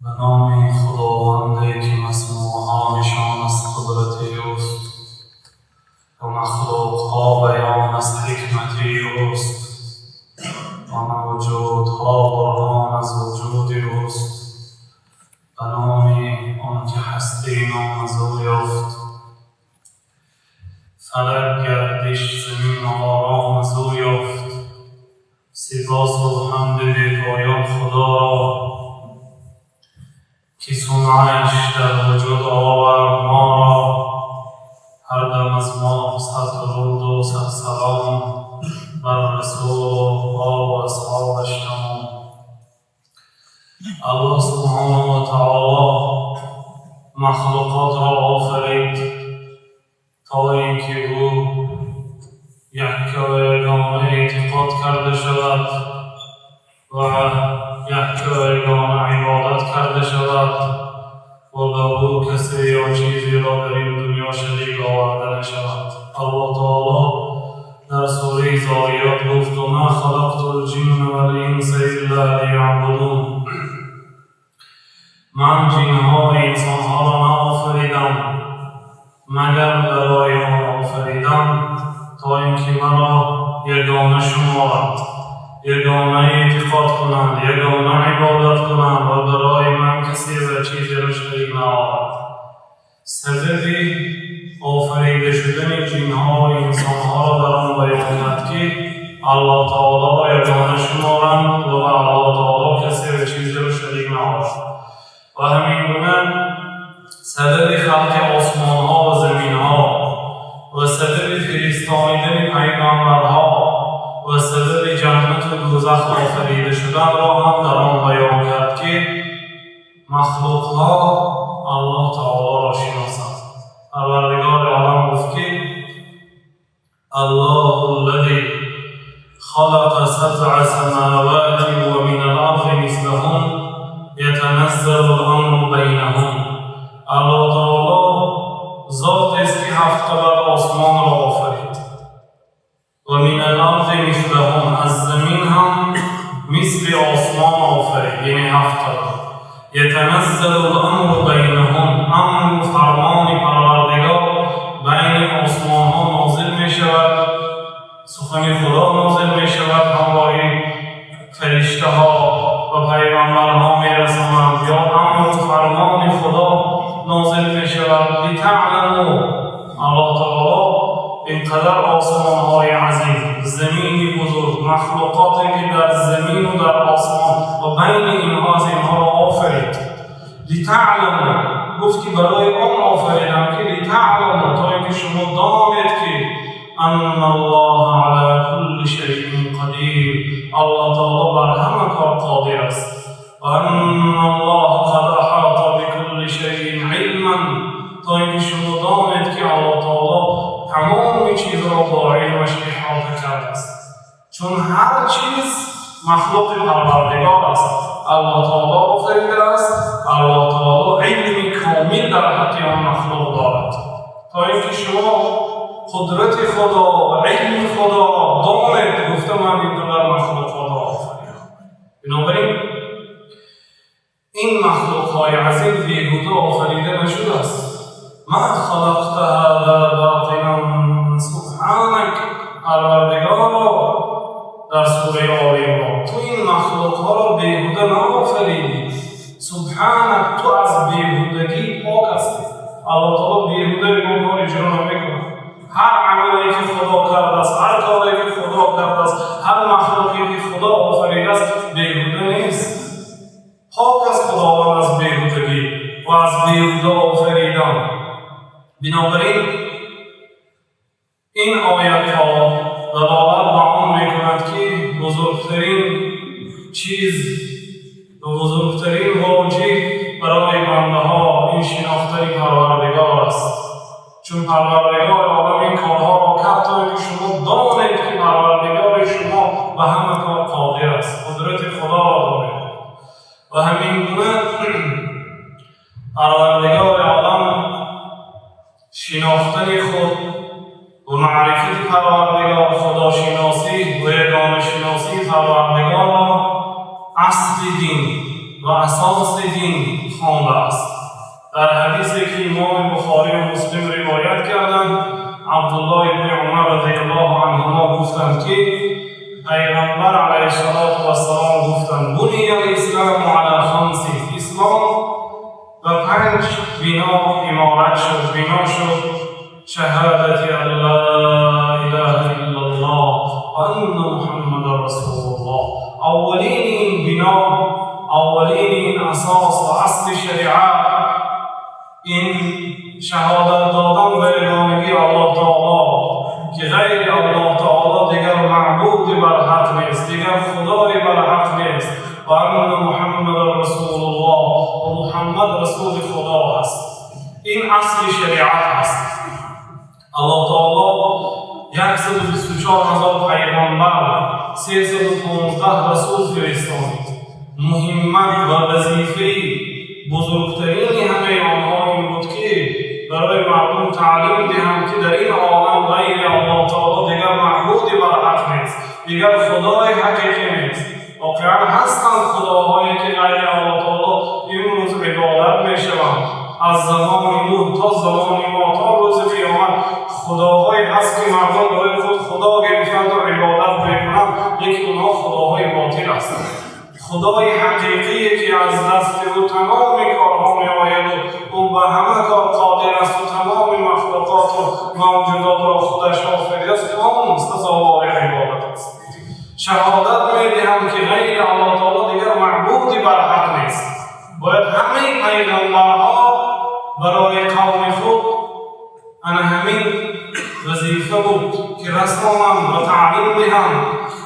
Ба номи Худованде ки маснӯъҳо нишон аз қудрати ӯст ва махлуқҳо баён аз ҳикмати ӯст ва мавҷудҳо бурҳон аз вуҷуди ӯст, ба номи он ки ҳастӣ ном аз ӯ ёфт, фалак гардиш замин ором аз ӯ ёфт. Сипосу ҳамди бепоён Худоро, ки сунъаш дар вуҷуд овард моро. Ҳар дам аз мо сад дуруду сад салом бар расулу олу асҳобаш тамом. Аллоҳ субҳонаҳу ва таоло махлуқотро офарид, то ин ки ӯ якка ва ягона эътиқод карда шавад ва якка ва ягона ибодат карда шавад ва ба ӯ касе ё чизеро дар ин дунё шарик оварда нашавад. Аллоҳ таоло дар сураи Зориёт гуфт: «Ма халақту лҷинна вал-инса илла лияъбудун». Ман ҷинҳо ва инсонҳоро наофаридам, магар барои он офаридам, то ин ки маро ягона шуморанд, ягона эътиқод кунанд, ягона ибодат кунанд ва барои ман касе ва чизеро шарик наоваранд. Сабаби офарида шудани ҷинҳо ва инсонҳоро дар он баён кард, ки Аллоҳ таолоро ягона шуморанд ва ба Аллоҳ таоло касе ва чизеро шарик наоваранд. Ва ҳамин гуна сабаби халқи осмонҳо ва заминҳо ва сабаби фиристонидани пайғамбарҳо ва сабаби ҷаннату дӯзах офарида шуданро ҳам дар он баён кард, ки махлуқҳо Аллоҳ таолоро шиносанд. Парвардигори олам гуфт, ки الله الذي خلق سبع سماوات ومن الأرض مثلهن يتنزل الأمر بينهن. Аллоҳ таоло зотест, ки ҳафт қабат осмонро офарид ва من الأرض مثلهن, аз замин ҳам мисли осмон офарид, яъне ҳафт қабат. يتنزل الأمر بينهن, амру фармони Парвардигор байни осмонҳо нозил мешавад, сухани Худо нозил мешавад, ҳамроҳи фариштаҳо ва пайғамбарҳо мерасонанд ё амру фармони Худо нозил мешавад. لتعلموا, Аллоҳ таоло ин қадар осмонҳои азим, замини бузург, махлуқоте ки дар замину дар осмон ва байни инҳо аз инҳоро офарид. لتعلموا, гуфт, ки барои он офаридам, ки لتعلموا, то ин ки шумо донед, ки أن الله على كل شيء قدير, Аллоҳ таоло бар ҳама кор қодир аст, وأن الله قد أحاط بكل شيء علما, то ин ки шумо донед, ки Аллоҳ таоло тамоми чизро бо илмаш иҳота кардааст, чун ҳар чиз махлуқи Парвардигор аст, Аллоҳ таоло офаридааст, Аллоҳ таоло илми комил дар ҳаққи он махлуқ дорад. То ин ки шумо қудрати Худо ва илми Худоро донед, гуфта, ман ин қадар махлуқотро офаридам. Бинобар ин ин махлуқҳои азим беҳуда офарида нашудааст. ما خلقت هذا باطلا سبحانك. Парвардигоро, дар сураи Оли Имрон, ту ин махлуқҳоро беҳуда наофаридӣ. سبحانك, ту аз беҳудагӣ пок ҳастӣ. Аллоҳ таоло беҳуда ягон кор иҷро намекунад. Ҳар амале ки Худо кардааст, ҳар коре ки Худо кардааст, ҳар махлуқе ки Худо офаридааст, беҳуда нест. Пок аст Худованд аз беҳудагӣ ва аз беҳуда офаридан. Бинобар ин ин оятҳо далолат ба он мекунад, ки бузургтарин чиз ва бузургтарин воҷиб барои бандаҳо ин шинохтани Парвардигор аст, чун Парвардигори олам ин корҳоро кард, то ин ки шумо донед, ки Парвардигори шумо ба ҳама кор қодир аст, қудрати Худоро донед. Ва ҳамин гуна Парвардигори олам, шинохтани худ ва маърифати Парвардигор, худошиносӣ ва ягонашиносии Парвардигорро асли дин ва асоси дин. хондааст. Дар ҳадисе ки имом Бухорӣ ва Муслим ривоят карданд, Абдуллоҳ ибни Умар разияллоҳу анҳумо гуфтанд, ки Пайғамбар алайҳиссалоту вассалом гуфтанд: «Буния-л-ислому ала хамс». Ислом ба панҷ бино иморат шуд, бино шуд: шаҳодати ан ла илаҳа иллаллоҳ ва анна Муҳаммадан расулуллоҳ. Аввалини ин бино, аввалини ин асос ва асли шариат ин шаҳодат додан ба ягонагии Аллоҳ таоло, ки ғайри Аллоҳ таоло дигар маъбуди барҳақ нест, дигар худое барҳақ нест, ва анна Муҳаммадан расулуллоҳ, ва Муҳаммад расули Худо аст. Ин асли шариат аст. Аллоҳ таоло 124 000 пайғамбар, 315 расул фиристонид. Муҳиммат ва вазифаи бузургтарини ҳамаи онҳо ин буд, ки барои мардум таълим диҳанд, ки дар ин олам ғайри Аллоҳ таоло дигар маъбуди барҳақ нест, дигар худои ҳақиқӣ нест. Воқеан, ҳастанд худоҳое, ки ғайри Аллоҳ таоло имрӯз ибодат мешаванд. Аз замони Нӯҳ то замони мо, то рӯзи қиёмат худоҳое ҳаст, ки мардум барои худ худо гирифтанду ибодат мекунанд, лекин онҳо худоҳои ботил ҳастанд. Худои ҳақиқие, ки аз дасти ӯ тамоми корҳо меояду ӯ ба ҳама кор қодир асту тамоми махлуқоту мавҷудотро худаш офаридааст, он сазовори ибодат аст. Шаҳодат медиҳам, ки ғайри Аллоҳ таоло дигар маъбуди барҳақ нест. Бояд ҳамаи пайғамбарҳо барои қавми худ ана ҳамин вазифа буд, ки расонанд ва таълим диҳанд.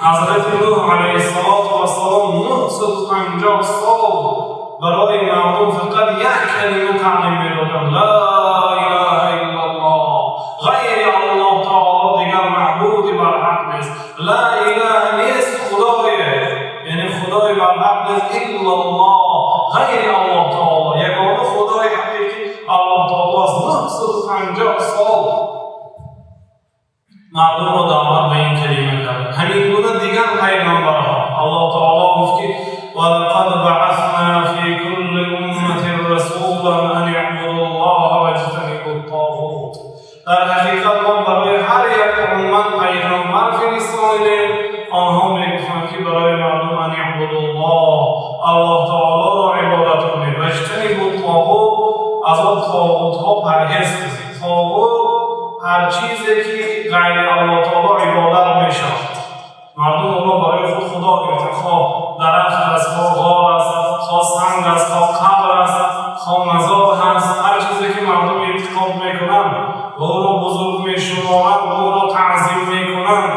Ҳазрати Нӯҳ алайҳиссалоту вассалом 950 сол барои мардум фақат як калима таълим медоданд: ла илаҳа иллаллоҳ, ғайри Аллоҳ таоло дигар маъбуди барҳақ нест. Ла илаҳа нест худое, яъне худои барҳақ нест, иллаллоҳ, ғайри Аллоҳ таоло. Ягона худои ҳақиқӣ Аллоҳ таоло аст. 950 сол мардумро даъват ба ин калима кард. Ҳамин гуна дигар пайғамбарҳо. Аллоҳ таоло гуфт, ки ва-лақад баасна фи кулли умматин расулан ан иъбудуллоҳа ваҷтанибут-тоғут. Дар ҳақиқат, мо барои ҳар як уммат пайғамбар фиристонидем. Онҳо мегуфтанд, ки барои мардум ан иъбудуллоҳ, Аллоҳ таолоро ибодат кунед, ваҷтанибут-тоғут, аз он тоғутҳо парҳез кунед. Тоғут ҳар чизе, ки ғайри Аллоҳ таоло ибодат мешавад. Мардум онро барои худ худо гирифта, хоҳ дарахт аст, хоҳ ғор аст, хоҳ санг аст, хоҳ қабр аст, хоҳ мазор ҳаст. Ҳар чизе, ки мардум эътиқод мекунанд ва ӯро бузург мешуморанд ва ӯро таъзим мекунанд,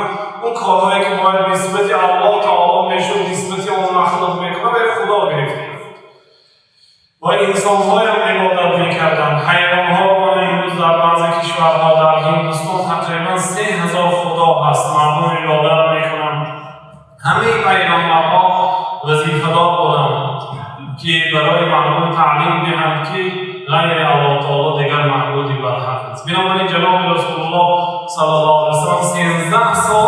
он корҳое, ки бояд нисбати Аллоҳ таоло мешуд, нисбати он махлуқ мекунанд ва худо гирифтанд. Ва инсонҳоям ибодат мекарданд, ҳайвонҳо. Имрӯз дар баъзе кишварҳо, дар Ҳиндустон тақрибан 3000 худо ҳаст, мардум ибодат мекунанд. Ҳамаи пайғамбарҳо вазифадор буданд, ки барои мардум таълим диҳанд, ки ғайри Аллоҳ таоло дигар маъбуди барҳақ нест. Бинобар ин ҷаноби Расулуллоҳ саллаллоҳу алайҳи васаллам 13 сол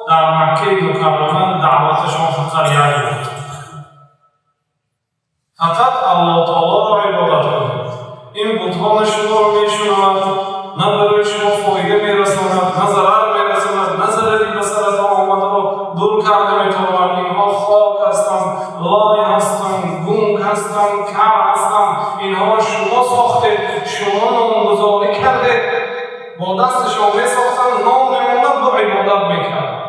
дар Маккаи Мукаррама даъваташон фақат як буд: фақат Аллоҳ таолоро ибодат кунед. Ин бутҳо на шуморо мешунавад, на барои шумо фоида мерасонад, на зарар мерасонад, на зарари ба саратон омадаро дур карда метавонад. Инҳо хок ҳастанд, лой ҳастанд, гунг ҳастанд, кар ҳастанд. Инҳоро шумо сохтед, шумо номгузорӣ кардед, бо дасти шумо месохтанд, ном мемонданд, бо ибодат мекарданд.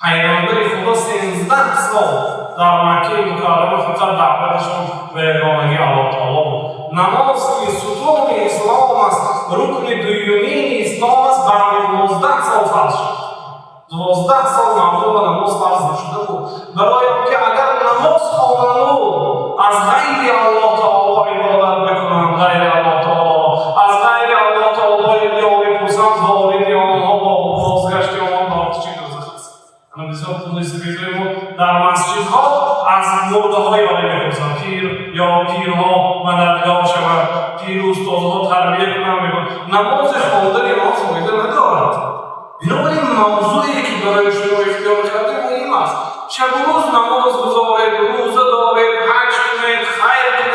Пайғамбари Худо 13 сол дар Маккаи Мукаррама фақат даъваташон ба ягонагии Аллоҳ таоло буд. Намоз, ки сутуни ислом аст, рукни дуюмини ислом аст, баъди 12 сол фарз шуд. 12 сол мардум ба намоз фарз нашуда буд, барои он ки агар намоз хонанду аз ғайри Аллоҳ таоло ибодат бикунанд, ғайри Аллоҳ таолоро, аз ғайри Аллоҳ таоло ёри пурсанд, вориди онҳо бо бозгашти онҳо ба оташи дӯзах аст. Ана бисёр пули сафедҳои мо дар масҷидҳо аз мурдаҳои вале мепурсанд, пир ё пирҳо мададгор шаванд, пиру устодҳо тарбия кунанд, мегӯянд. Намози хондани онҳо фоида надорад. Бинобар ин мавзӯе, ки барои шумо ихтиёр кардем, муҳим аст. Шабу рӯз намоз гузоред, рӯза доред, ҳаҷ кунед, хайр кунед.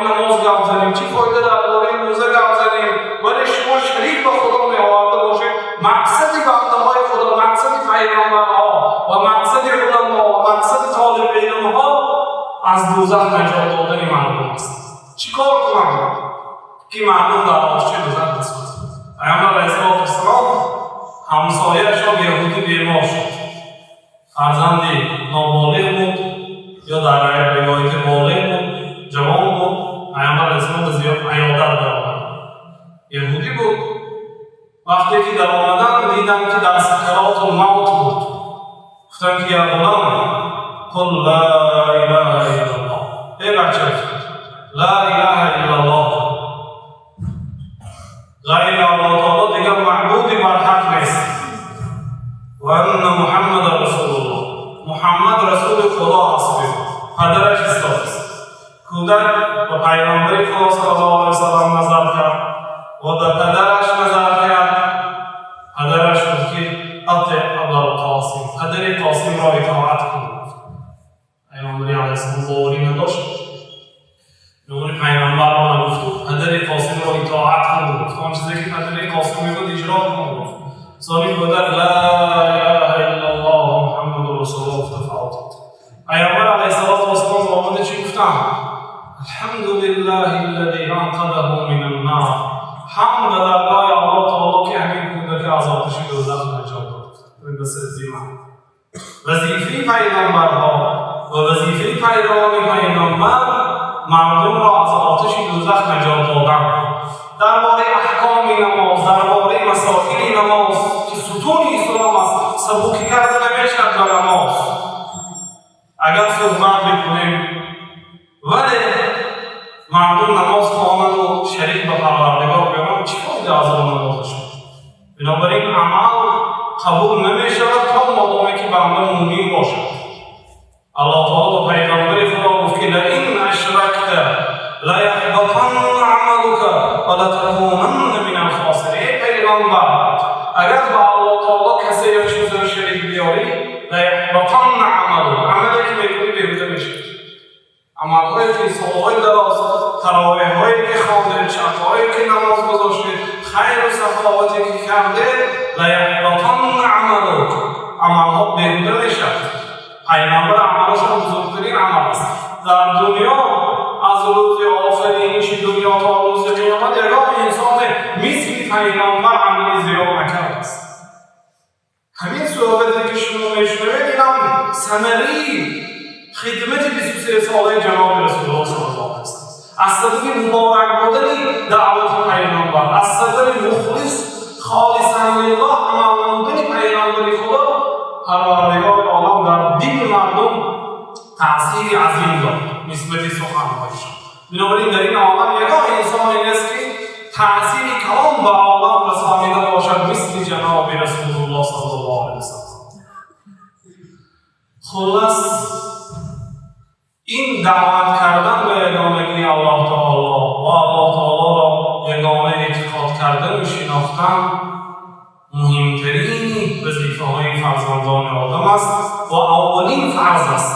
Намоз гап занем, чӣ фоида дар бораи рӯза гап занем, вале шумо шарик ба Худо меоварда бошед? Мақсади бандаҳои Худо, мақсади пайғамбарҳо ва мақсади уламо ва мақсади толибилмҳо аз дӯзах наҷот додани мардум аст. Чӣ кор кунам, ки мардум дар оташи дӯзах насӯзад? Пайғамбар алайҳиссалоту вассалом ҳамсояашон яҳудӣ бемор шуд. Фарзанди ноболиғ буд ё дар ривояти болиғ буд, ҷавон буд. Пайғамбар алайҳиссалом ба зиёд аёдат даромад. Яҳудӣ буд. Вақте ки даромадан, дидам, ки дар сакаротул мавт буд. Гуфтам, ки: "Я ғулам, қул ла илаҳа иллаллоҳ." Эй бача, ла илаҳа иллаллоҳ, ғайри Аллоҳ таоло дигар маъбуди барҳақ нест, ва анна Муҳаммада расулуллоҳ, Муҳаммад расули Худо аст. Бигӯ. Падараш истодааст. Кӯдак ба пайғамбари Худо саллаллоҳу алайҳи васаллам назар кард ва ба падараш назар кард. Падараш гуфт, ки: "Атиъ Абалқосим", падари Қосимро итоат кун. Пайғамбари алайҳиссалом боварӣ надошт. Нури пайғамбарро нагуфту падари Қосимро итоат кун гуфт. Он чизе, ки падари Қосим мегӯяд, иҷро кун гуфт. Сони кӯдак ла илаҳа иллаллоҳ Муҳаммаду расулуллоҳ гуфта фавтид. Пайғамбар алайҳиссалоту вассалом омада чӣ гуфтанд? "Алҳамдулиллаҳи аллази анқадаҳу минан нар", ҳамд ба даргоҳи Аллоҳ таоло, ки ҳамин кӯдака аз оташи дӯзах наҷот дод. Вазифаи пайғамбарҳо ва вазифаи пайравони пайғамбар мардумро аз оташи дӯзах наҷот додан. Дар бораи аҳкоми намоз, дар бораи масоили намоз, ки сутуни ислом аст, сабукӣ карда намешавад ба намоз агар суҳбат бикунем, вале мардум намоз хонанду шарик ба Парвардигор биёранд, чӣ фоида аз он намозашон? Бинобар ин амал қабул намешавад, то модоме ки банда мӯмин бошад. Аллоҳ таоло ба пайғамбари Худо гуфт, ки: "Лаин ашракта лаяҳбатанна амалука ва латакунанна минал хосирин." Эй пайғамбар, агар ба Аллоҳ таоло касе ё чизеро шарик биёрӣ, лаяҳбатанна амалук, амале ки мекунӣ, беҳуда мешавад. Амалҳое ки солҳои дароз, таровеҳҳое ки хондед, шабҳое ки намоз гузоштед, хайру саховате ки кардед, лаяҳбатанна амалук, амалҳо беҳуда мешавад. Пайғамбар амалашон бузургтарин амал аст дар дунё. Аз рӯзи офариниши дунё то рӯзи қиёмат ягон инсоне мисли пайғамбар амали зиёд накардааст. Ҳамин суҳбате, ки шумо мешунавед, инам самараи хидмати 23 солаи ҷаноби Расулуллоҳ саллаллоҳу алайҳи васаллам, аз сабаби муборак будани даъвати пайғамбар, аз сабаби мухлис, холисан лиллоҳ амал намудани пайғамбари Худо, Парвардигори олам дар дили мардум таъсири азим дод нисбати суханҳояшон. Бинобар ин дар ин олам ягон инсоне нест, ки таъсири калом ба олам расонида бошад мисли ҷаноби Расулуллоҳ саллаллоҳу алайҳи васаллам. Хуллас, ин даъват кардан ба ягонагии Аллоҳ таоло ва Аллоҳ таолоро ягона эътиқод кардану шинохтан муҳимтарини вазифаҳои фарзандони одам аст ва аввалин фарз аст.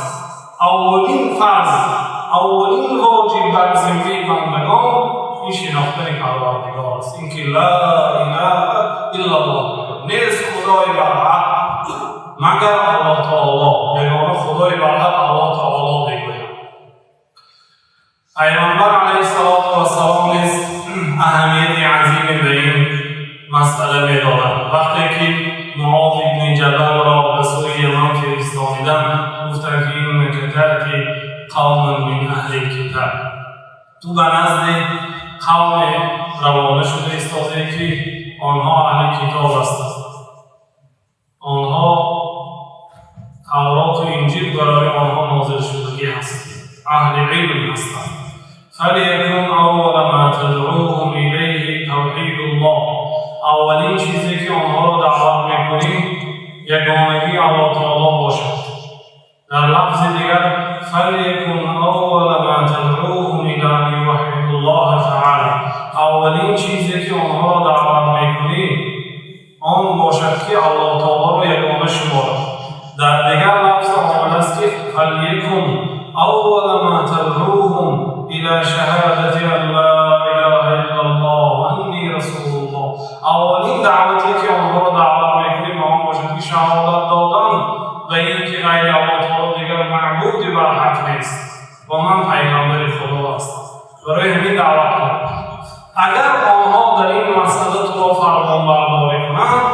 Аввалин фарз, аввалин воҷиб бар зиммаи бандагон ин шинохтани Парвардигор аст, ин ки ла илаҳа иллаллоҳ, нест худои барҳақ магар Аллоҳ таоло, ягона худои барҳақ Аллоҳ таоло бигӯяд. Пайғамбар алайҳиссалоту вассалом низ аҳамияти азиме ба ин масъала медоданд. Вақте ки Муоз ибни Ҷабалро ба сӯи Яман фиристониданд, гуфтанд, ки: "Иннака таъти қавман мин аҳли китаб", ту ба назди қавме равона шуда истодаӣ, ки онҳо аҳли китоб ҳастанд, онҳо Тавроту Инҷил барои онҳо нозил шудагӣ ҳаст, аҳли илм ҳастанд. "فليكن أول ما تدعوهم إليه توحيد الله", аввалин чизе, ки онҳоро даъват мекунӣ, ягонагии Аллоҳ таоло бошад. Дар лафзи дигар: "فليكن أول ما تدعوهم إلى أن يوحدوا الله تعالى", аввалин чизе, ки онҳоро даъват мекунӣ, он бошад, ки Аллоҳ таолоро ягона шуморад. Дар дигар лафз омадааст, ки: "فليكن أول ما تدعوهم إلى شهادة Шаҳодат додан ба ин ки ғайри Аллоҳ таоло дигар маъбуди барҳақ нест ва ман пайғамбари Худо ҳастам. Барои ҳамин даъват кун. Агар онҳо дар ин масъала туро фармонбардорӣ кунанд,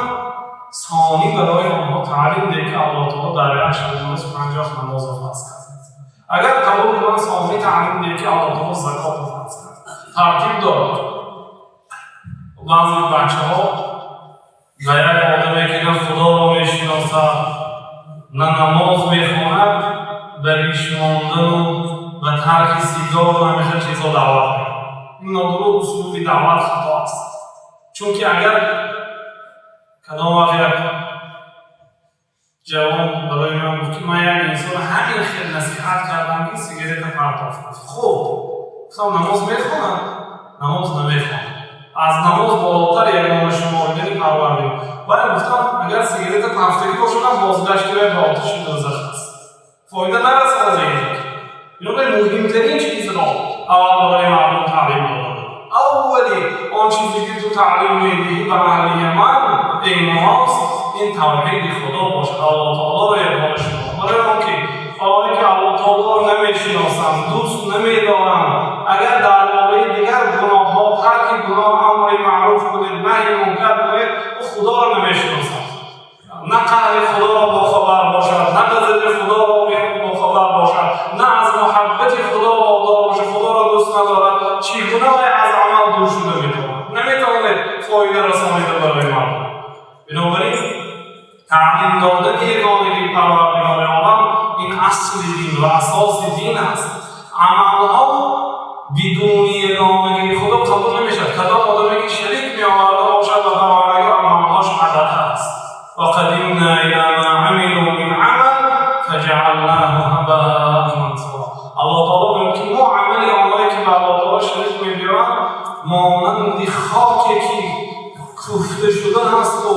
сонӣ барои онҳо таълим деҳ, ки Аллоҳ таоло дар як шабонарӯз 50 намозро фарз кард. Агар қабул кунанд, сонӣ таълим деҳ, ки Аллоҳ таоло закотро фарз кард. Тартиб дорад. Баъзе бачаҳо ба як одаме, ки на Худоро мешиносад, на намоз мехонад, ба риш мондану ба тарки сигару ҳамеша чизҳо даъват мекунад. Ин нодуруст, услуби даъват хато аст. Чунки агар кадом вақт як ҷавон барои ман гуфт, ки ман як инсонро ҳамин хел насиҳат кардам, ки сигарета партофт. Хуб, гуфтам, намоз мехонад? Намоз намехонад. Аз намоз болотар ягона шуморидани Парвардигор. Вале гуфтам, агар сигарета пафтагӣ бошад, бозгашти вай ба оташи дӯзах аст, фоида нарасонад. Бинобар муҳимтарин чизро аввал барои мардум таълим додам. Аввали он чизе, ки ту таълим медиҳӣ ба аҳли Яман, эй Муоз, ин тавҳиди Худо бошад, Аллоҳ таолоро ягона шумор. Барои он ки онҳое, ки Аллоҳ таолоро намешиносанд, дӯст намедоранд, агар дар бораи дигар гуноҳҳо, тарки гуноҳ, амри маъруф кунед, наҳи мункар кунед, ӯ Худоро намешиносад, на қаҳри Худоро бохабар бошад, на ғазаби Худоро бохабар бошад, на аз муҳаббати Худо водор бошад, Худоро дӯст надорад, чӣ гуна вай аз амал дур шуда метавонад? Наметавонед фоида расонида барои мардум. Бинобар ин таълим додани ягонагии Парвардигори олам ин асли дин ва асоси дин аст. Амалҳо бидуни ягонагии Худо қабул намешавад. Кадом одаме, ки шарик меоварда бошад ба Парвардигор, амалҳош абат аст. وقدمنا إلى ما عملوا من عمل فجعلناه هباء منثورا. Аллоҳ таоло мегӯяд, ки мо амали онҳое, ки ба Аллоҳ таоло шарик мебиёранд, монанди хоке, ки куфта шуда ҳасту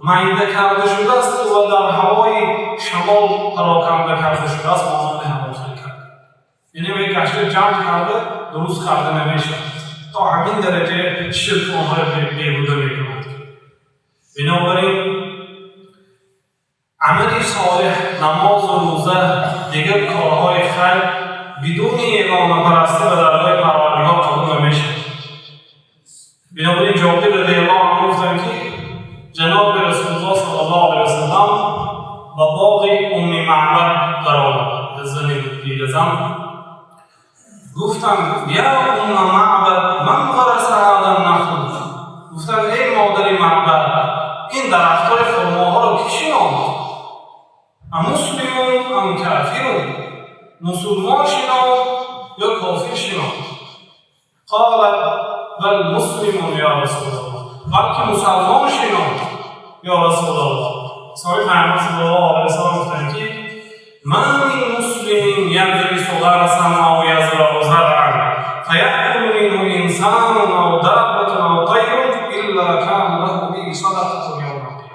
майда карда шудаасту ва дар ҳавои шамол пароканда карда шудааст, монанди ҳамон хел кард. Яъне вай гашта ҷамъ карда, дуруст карда намешавад. То ҳамин дараҷа ширк онҳоро беҳуда мекунад. Бинобар ин амали солеҳ, намозу рӯза, дигар корҳои хайр бидуни ягонапарастӣ ба даргоҳи Парвардигор қабул намешавад. Бинобар ин Ҷобир радиаллоҳу анҳу гуфтанд, ки ҷаноби Расулуллоҳ саллаллоҳу алайҳи васаллам ба боғи Умми Маъбад даромад, зани пиразан. Гуфтанд: «Я Умма Маъбад, ман ғараса ҳаза нахл?» Гуфтанд: «Эй модари Маъбад, ин дарахтҳои хурмоҳоро кӣ шинонд?» أمسلم أم كافر؟ Мусулмон шинонд ё кофир шинонд? قالت بل مسلم يا رسول الله. Балки мусалмон шинонд, ё Расулаллоҳ. Соҳиби Пайғамбар саллаллоҳу алайҳи васаллам гуфтанд, ки ما من مسلم يغرس غرسا أو يزرع زرعا فيأكل منه إنسان أو دابة أو طير إلا كان له به صدقة يوم القيامة.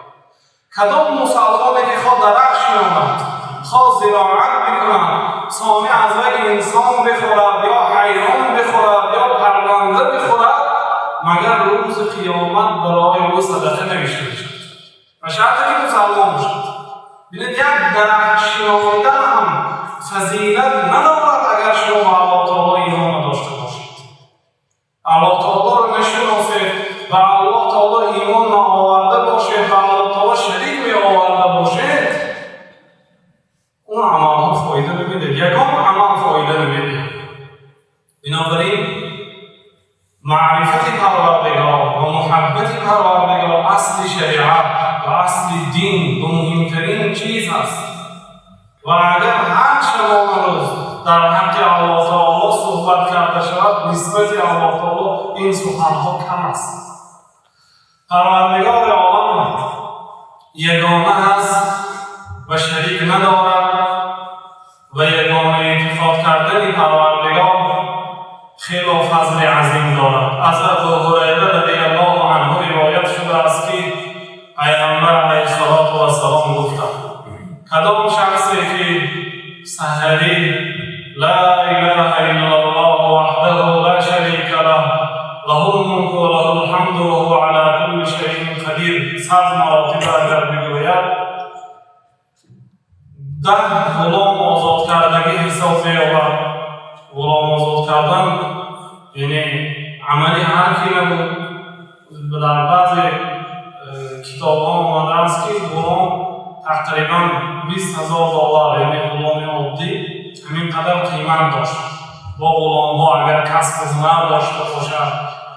Кадом мусалмоне, ки хоҳ дарахт шинонад, хоҳ зироат бикунад, сонӣ аз вай инсон бихӯрад ё ҳайвон бихӯрад ё парранда бихӯрад, магар рӯзи қиёмат барои ӯ садақа навишта мешавад, ва шарте ки мусалмон бошад. Бинед, як дарахт шинонидан ҳам фазилат надорад, агар шумо ба Аллоҳ таоло имон надошта бошед, Аллоҳ таолоро нашиносед, ба Аллоҳ таоло имон наоварда бошед, ба Аллоҳ таоло шарик меоварда бошед, он амалҳо фоида намедиҳад, ягон амал фоида намедиҳад. Бинобар ин маърифати Парвардигор ва муҳаббати Парвардигор асли шариат ва асли дин ва муҳимтарин чиз аст. Ва агар ҳар шабонарӯз дар ҳаққи Аллоҳ таоло суҳбат карда шавад, нисбати Аллоҳ таоло ин суханҳо кам аст. Парвардигори олам ягона ҳаст ва шарик надорад ва ягона эътиқод кардани Парвардигор хело фазли азим дорад. Аз Абу Ҳурайра радиаллоҳу анҳу ривоят шудааст, ки Пайғамбар алайҳиссалоту вассалом гуфтанд: кадом шахсе, ки саҳарӣ لا إله إلا الله وحده لا شريك له، له الملك وله الحمد وهو على كل شيء قدير 100 маротиба агар бигӯяд. 10 ғулом озод кардагӣ ҳисоб меёбад. Ғулом озод кардан яъне амали ҳар ки набуд. Дар баъзе китобҳо омадааст, ки ғулом тақрибан 20 000 доллар, яъне ғуломи оддӣ ҳамин қадар қимат дошт. Бо ғуломҳо агар касбу ҳунар дошта бошад,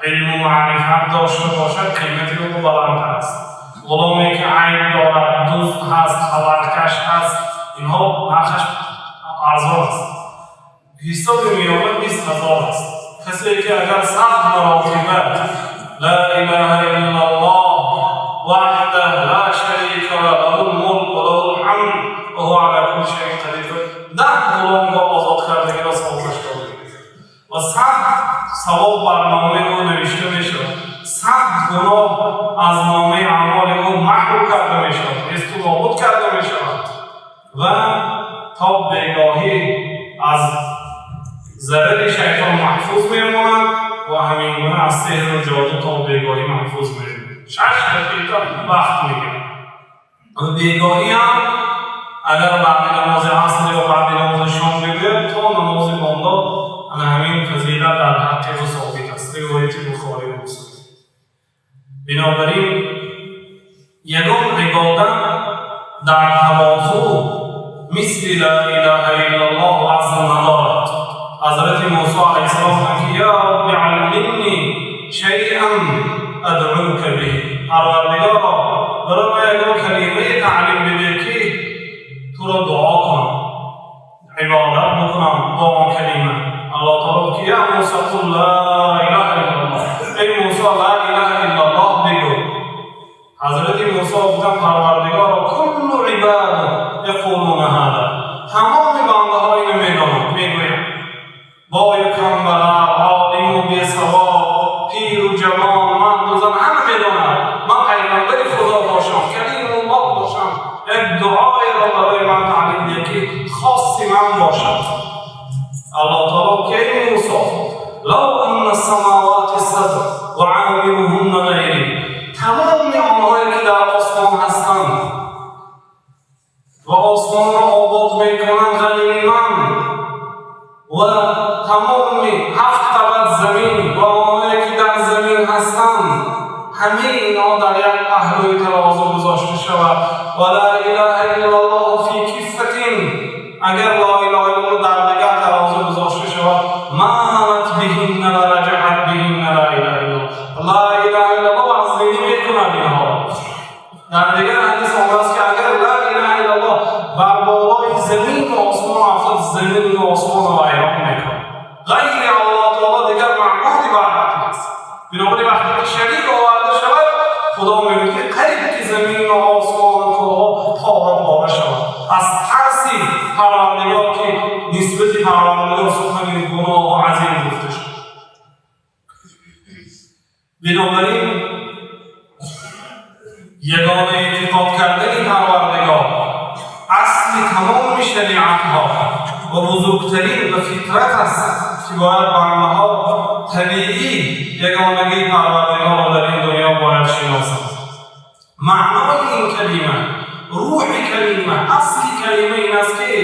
илму маърифат дошта бошад, қимати ӯ баландтар аст. Ғуломе ки айб дорад, дузд ҳаст, хабаркаш ҳаст, инҳо нархаш арзон аст. Ҳисоби миёна 20 000 аст. Касе ки агар 100 маротиба ла илаҳа иллаллоҳ ваҳдаҳ ла шарика ла, лаҳул мулк ва лаҳул ҳамд ва ҳува ала кулли шайъин қадир, 10 ғуломро озод кардагиро савобаш дода ва 100 савоб бар номаи ӯ навишта мешавад, 100 гуноҳ аз номаи аъмоли ӯ маҳв карда мешавад, несту нобуд карда мешавад ва то бегоҳӣ аз зарари шайтон маҳфуз мемонад ва ҳамин гуна аз сеҳру ҷоду то бегоҳӣ маҳфуз мемонад. 6 дақиқа вақт мегирад ва бегоҳӣ ҳам агар баъди намози аср ё баъди намози шом бигӯяд, то намози бомдод ана ҳамин фазилат дар ҳаққи ӯ собит аст. Ривояти Бухорӣ ва Муслим. Бинобар ин ягон ибодат дар тавозӯ мисли ла илаҳа иллаллоҳ вазн надорад. Ҳазрати Мусо алайҳиссалом гуфтанд, ки: «Я Рабби, аллимни шайъан адъука биҳ». Парвардигоро, барои ман ягон калимае таълим бидеҳ, ки туро дуо кунам, ибодат бикунам бо он калима. Аллоҳ таоло гуфт, ки: «Я Мусо, қул ла илаҳа иллаллоҳ». Эй Мусо, ла илаҳа иллаллоҳ бигӯ. Ҳазрати Мусо гуфтанд: «Парвардигоро, куллу ибаду яқулуна ҳада». Тамоми бандаҳо инро медонанд, мегӯянд. Бою камбағал, олиму бесавод, пиру ҷавон, марду зан, ҳама медонанд. Ман пайғамбари Худо бошам, калимуллоҳ бошам, як дуоеро барои ман таълим деҳ, ки хоси ман бошад. Аллоҳ таоло ки: «Эй Мусо, лав анна самавати саб ва амируҳунна ғайри». Тамоми онҳое ки дар осмон ҳастанд ва осмонро обод мекунанд ғайри ман ва тамоми ҳафт табат замин ва онҳое ки дар замин ҳастанд, ҳамаи инҳо дар як паҳлӯи тарозу гузошта шавад ва ла илаҳа иллаллоҳ фи киффатин, агар ла илаҳа иллаллоҳ дар дигар тарозу гузошта шавад, малат биҳинна ва раҷаҳат биҳинна ла илаҳа иллаллоҳ. Ла илаҳа иллаллоҳ вазнинӣ мекунад инҳоро. Дар дигар ҳадис омадааст, ки агар ла илаҳа иллаллоҳ бар болои замину осмон афтад, замину осмонро вайрон мекунад. Ғайри Аллоҳ таоло дигар маъбуди барҳақ нест. Бинобар ин вақте ки шарик оварда шавад, Худо мегӯяд, ки қариб ки замину осмону кӯҳҳо пора пора шавад аз тарси Парвардигор, ки нисбати Парвардигор сухани гуноҳу азим гуфта шуд. Бинобар ин ягона эътиқод кардани Парвардигор асли тамоми шариатҳо ва бузургтарин ва фитрат аст, ки бояд бандаҳо табиӣ ягонагии Парвардигорро дар ин дунё бояд шиносанд. Маънои ин калима, рӯҳи калима, асли калима ин аст, ки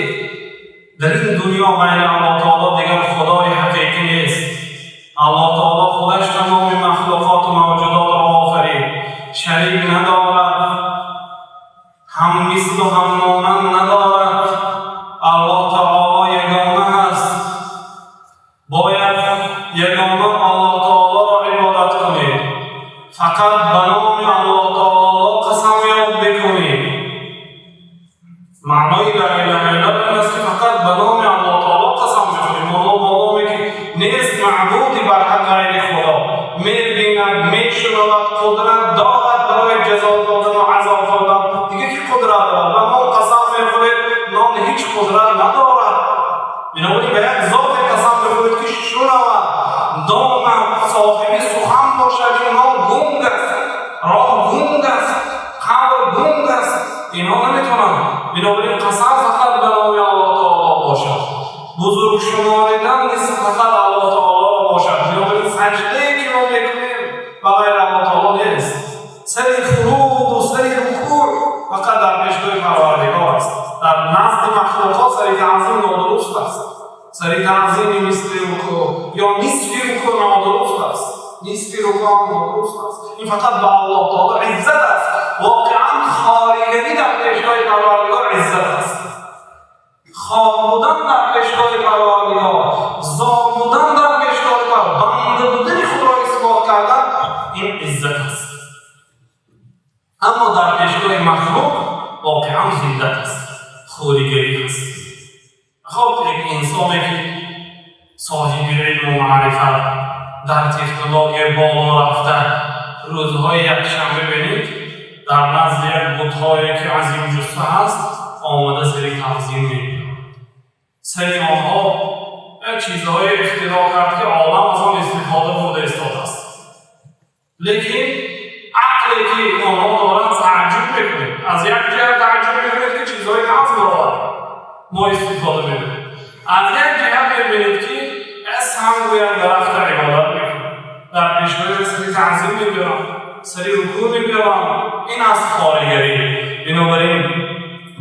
дар ин дунё ғайри Аллоҳ таоло дигар худои ҳақиқӣ нест. Аллоҳ таоло худаш тамоми махлуқоту мавҷудотро офарид, шарик надорад, ҳам мислу ҳам монанд надорад. Аллоҳ таоло ягона ҳаст. Бояд ягона Аллоҳ таолоро ибодат кунед, фақат ба номи Аллоҳ таоло қасам ёд бикунед. Маънои ла илаҳа иллаллоҳ ин аст, ки фақат ба номи Аллоҳ таоло қасам мехӯрем, бо номе ки нест маъбуди барҳақ ғайри Худо. Мебинад, мешунавад, қудрат дорад барои ҷазо додану азоб додан. Дига ки қудрат дорад? Ба нон қасам мехӯред, нон ҳеҷ қудрат надорад. Бинобар ин ба як зоте қасам мехӯред, ки шунавад, донад, соҳиби сухан бошад. Ин нон гунг аст, роҳ гунг аст, қабр гунг аст, инҳо наметавонанд. Бинобар ин қасам фақат ба номи Аллоҳ таоло бошад, бузург шуморидан низ фақат Аллоҳ таолоро бошад. Бинобар ин саҷдае ки мо мекунем, ба ғайри Аллоҳ таоло нест. Сари фуруду сари рукӯъ фақат дар пешгоҳи Парвардигор аст, дар назди нодуруст аст. Сари таъзими мисли рукӯъ ё нисфи рукӯъ нодуруст аст, нисфи рукӯъ ҳам нодуруст аст. Ин фақат ба Аллоҳ таоло иззат аст. Воқеан хоригарӣ дар пешгоҳи Парвардигор иззат аст. Хор будан дар пешгоҳи Парвардигор, зор будан дар пешгоҳи Парвардигор, банда будани худро исбот кардан, ин иззат аст. Аммо дар пешгоҳи махлуқ воқеан зиллат аст, хоригарӣ аст. Хоб, як инсоне ки соҳиби илму маърифат, дар технология боло рафта, рӯзҳои якшанбе бинед, дар назди як бутҳое ки азимҷусса ҳаст, омада сари таъзим мебиёрад. Сари онҳо як чизҳое ихтироъ кард, ки олам аз он истифода бурда истодааст, лекин ақле ки онҳо доранд, тааҷҷуб мекунед. Аз як ҷиҳат тааҷҷуб мекунед, ки чизҳои нағз баровард, мо истифода мебарем. Аз як ҷиҳат мебинед, ки сангу як дарахта ибодат мекунад, дар пешгоҳи сари таъзим мебиёрам, сари рукӯъ мебиёрам. Ин аст хоригарӣ. Бинобар ин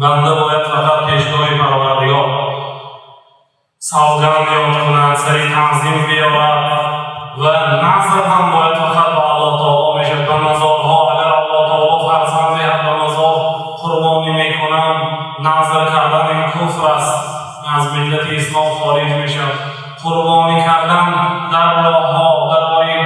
банда бояд фақат пешгоҳи Парвардигор савганд ёд кунад, сари таъзим биёрад ва назр ҳам бояд фақат ба Аллоҳ таоло мешавад. Ба мазорҳо, агар Аллоҳ таоло фарзанд диҳад, ба мазор қурбонӣ мекунам, назр кардан ин куфр аст, аз миллати ислом хориҷ мешавад. Қурбонӣ кардан дар роҳҳо барои,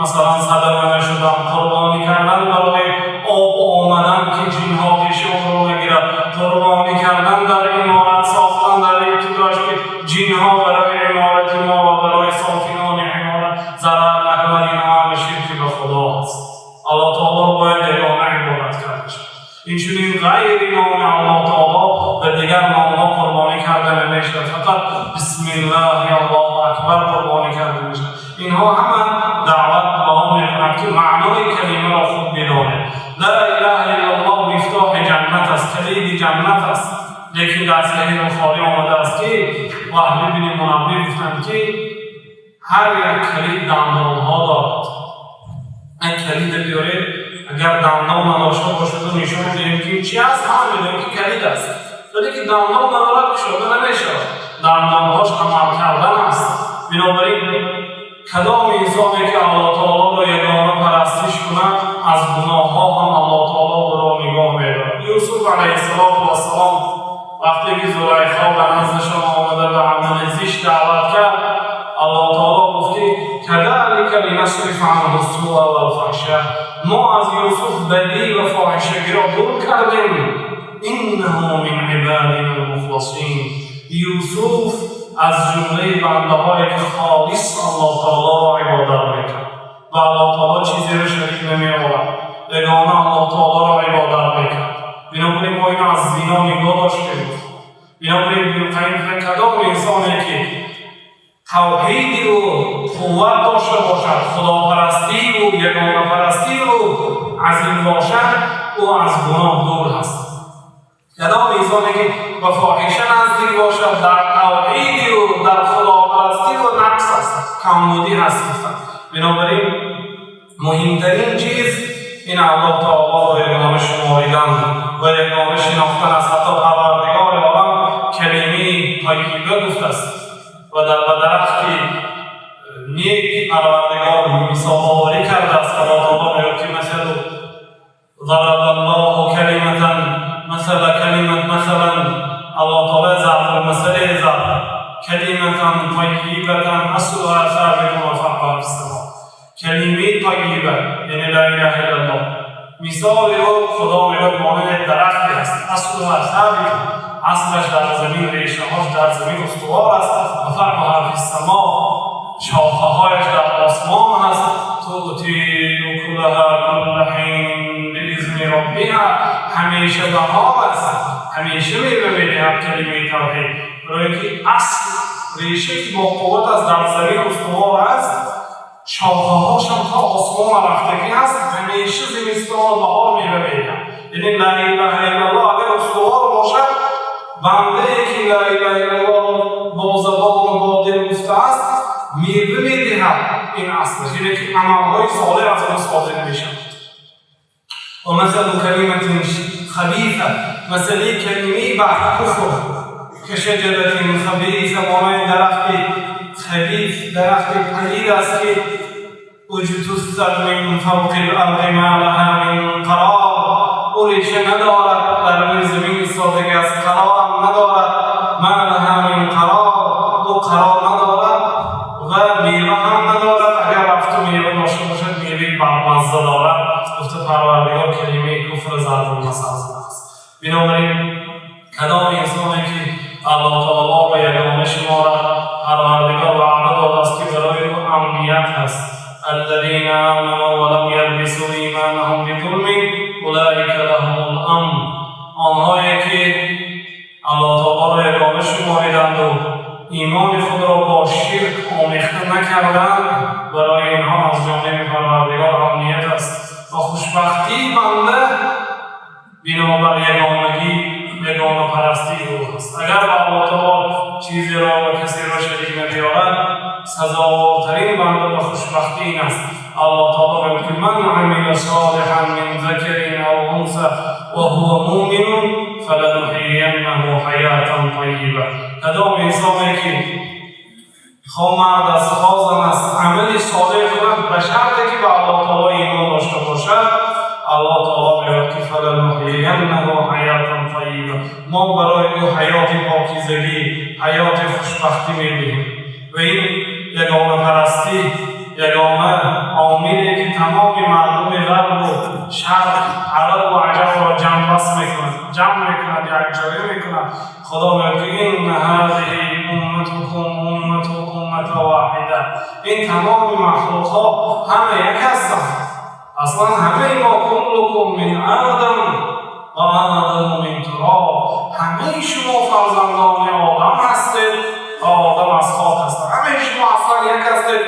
масалан, садама нашудан, қурбонӣ кардан барои об омадан, ки ҷинҳо пеши онро нагирад, қурбонӣ кардан дар иморат сохтан, дар ибтидош, ки ҷинҳо барои иморати мо ва барои сокинони иморат зарар накунад, инҳо ҳама ширки ба Худо аст. Аллоҳ таолоро бояд ягона ибодат карда шавад. Инчунин ғайри номи Аллоҳ таоло ба дигар номҳо қурбонӣ карда намешавад, фақат бисмиллаҳи Аллоҳу акбар қурбонӣ карда мешавад. Инҳо ҳама даъват ба он мекунад, ки маънои калимаро хуб бидонед. Ла илаҳа иллаллоҳ мифтоҳи ҷаннат аст, калиди ҷаннат аст. Лекин дар Саҳиҳи Бухорӣ омадааст, ки Ваҳб ибни Мунаббиҳ гуфтанд, ки ҳар як калид дандонҳо дорад. Як калида биёред, агар дандон надошта бошаду нишон диҳем, ки чи аст, ҳама медонем, ки калид аст. Вале ки дандон надорад, кушода намешавад. Дандонҳош амал кардан аст. Бинобар ин кадом инсоне ки Аллоҳ таолоро ягона парастиш кунад, аз гуноҳҳо ҳам Аллоҳ таоло ӯро нигоҳ медорад. Юсуф алайҳиссалоту вассалом, вақте ки Зулайхо ба наздашон омада, ба амали зишт даъват кард, Аллоҳ таоло гуфт, ки كذلك لنصرف عنه السوء والفحشاء. Мо аз Юсуф бадӣ ва фоҳишагиро дур кардем. إنه من عبادنا المخلصين. Юсуф аз ҷумлаи бандаҳое ки холис Аллоҳ таолоро ибодат мекард ва Аллоҳ таоло чизеро шарик намеовард, ягона Аллоҳ таолоро ибодат мекард. Бинобар ин мо ино аз зино нигоҳ доштем. Бинобар ин Ибни Қайим, кадом инсоне ки тавҳиди ӯ қувват дошта бошад, худопарастии ӯ, ягонапарастии ӯ азим бошад, ӯ аз гуноҳ дур ҳаст. Кадом инсоне ки ба фоҳиша наздик бошад, дар тавҳиди ӯ, дар худопарастии ӯ нақс аст, камбудӣ ҳаст, гуфтанд. Бинобар ин муҳимтарин чиз ин Аллоҳ таолоро ягона шуморидан ва ягона шинохтан аст. Ҳатто Парвардигори олам калимаи тайиба гуфтааст ва дар ба дарахти нек Парвардигор мисоловарӣ кардааст. Аллоҳ таоло мегӯяд, ки مثل ضرب الله كلمة مثل كلمة، مثلا الله تعالى ضرب المثل زد كلمة طيبة أصلها ثابت وفرعها في السماء. کلمه طیبه یعنی لا اله الا الله، مثال او خدا میگوید مانند درختی است، أصلها ثابت، اصلش در زمین، ریشه هاش در زمین استوار است، وفرعها في السماء، شاخه هایش در آسمان است، تؤتي أكلها كل حين بإذن ربها. همیشه بهار است، همیشه میوه میدهد کلمه توحید. برای اینکه اصل ریشه که با قوت است، در زمین استوار است، شاخه هاشم تا آسمان رفتگی هست، همیشه زمستان و بهار میوه میدهد. یعنی لا اله الا الله اگر استوار باشد، بنده ای که لا اله الا الله با زبان و با دل گفته است، میوه میدهد. این اصلش اینه که عملهای صالح از آن صادر میشود. و مثل كلمة خبيثة، مسئله کلمه بعد کفر، كشجرة خبيثة, монанди дарахти хабис, дарахти палид аст, ки اجتثت من فوق الأرض ما لها من قرار. او реша надорад, дар рӯи замин истодагӣ аст, қарорам надорад. ما لها من قرار, ӯ қарор надорад ва мева ҳам надорад. Агар рафту мева дошта бошад, меваи бадмазза дорад, гуфта Парвардигор калимаи куфр зарбулмасал задааст. Бинобар ин, кадом инсоне ки Аллоҳ таолоро ягона шуморад, Парвардигор ваъда додааст, ки барои ӯ амният ҳаст. الذين آمنوا ولم يلبسوا إيمانهم بظلم أولئك لهم الأمن. Онҳое ки Аллоҳ таолоро ягона шумориданду имони худро бо ширк омехта накарданд, барои инҳо аз ҷониби Парвардигор амният аст. Ва хушбахтии банда бинобар ягонагӣ, ягонапарастии ӯ аст. Агар ба Аллоҳ таоло чизеро ва касеро шарик набиёрад, сазовортарин банда ба хушбахтӣ ин аст. Аллоҳ таоло мегӯяд, ки من عمل صالحا من ذكر أو أنثى وهو مؤمن فلنحيينه حياة طيبة. Кадом инсоне ки, хоҳ мард аст, хоҳ зан аст, амали солеҳ кунад, ба шарте ки ба Аллоҳ таоло имон дошта бошад, Аллоҳ таоло мегӯяд, ки فلنحيينه حياة طيبة, мо барои ӯ ҳаёти покизагӣ, ҳаёти хушбахтӣ медиҳем. Ва ин ягонапарастӣ ягона омиле ки тамоми мардуми ғарбу шарқ, арабу аҷамро ҷамъбаст мекунад, ҷамъ мекунад, якҷоя мекунад. Худо мегӯяд, ки إن هذه أمتكم أمة واحدة. Ин тамоми махлуқҳо ҳама як ҳастанд. Аслан ҳамаи мо كلكم من آدم وآدم من تراب. Ҳамаи шумо фарзандони Одам ҳастед ва Одам аз хок ҳастанд. Ҳамаи шумо аслан як ҳастед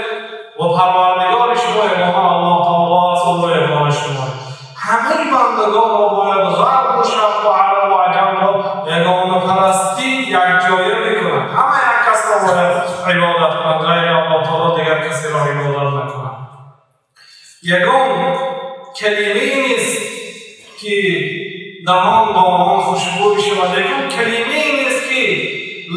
ва Парвардигори шумо ягона Аллоҳ таоло аст, ӯро ягона шуморед. Ҳамаи бандагонро бояд, ғарбу шарқу арабу аҷамро ягонапарастӣ якҷоя мекунад. Ҳама як касро бояд ибодат кунад, ғайри Аллоҳ таоло дигар касеро ибодат накунад. Ягон калимае нест, ки даҳон бо он хушбӯй шавад, ягон калимае нест, ки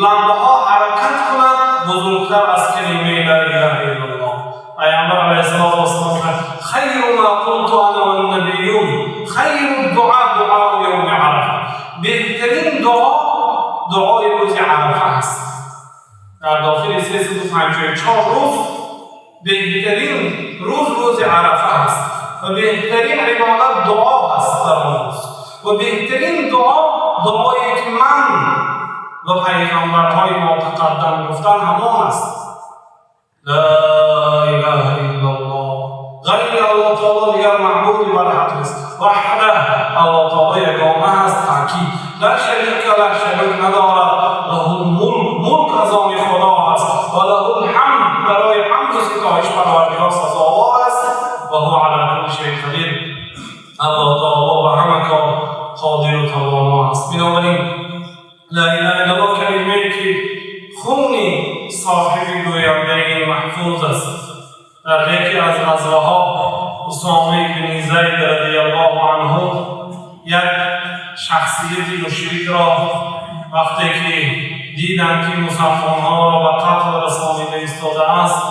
лабҳо ҳаракат кунад, бузургтар аз калимаи لا إله إلا الله. Пайғамбар алайҳиссалоту вассалом: خير ما قلت أنا والنبيون، خير الدعاء دعاء يوم عرفة. Беҳтарин дуо дуои рӯзи Арафа аст. Дар дохили 354 рӯз беҳтарин рӯз рӯзи Арафа аст ва беҳтарин ибодат дуо аст дар он рӯз. Ва беҳтарин дуо дуое ки ман ва пайғамбарҳои мо тақаддам гуфтан, ҳамон аст: لا إله إلا الله. Ғайри Аллоҳ таоло дигар маъбуди барҳақ нест. وحده, Аллоҳ таоло ягона ҳаст, таъкид. لا شريك له, шарик надорад. له الملك, мулк аз они Худо аст. وله الحمد, барои ҳамду ситоиш Парвардигор сазовор аст. وهو على كل شيء قدير. Аллоҳ таоло ба ҳама кор қодиру тавоно аст. Бинобар ин, لا إله إلا الله калимае ки хуни соҳиби гӯяндаи ин маҳфуз аст. Дар яке аз ғазваҳо Усома ибни Зайд رضي الله عنه як шахсияти мушрикро вақте ки диданд, ки мусалмонҳоро ба қатл расонида истодааст,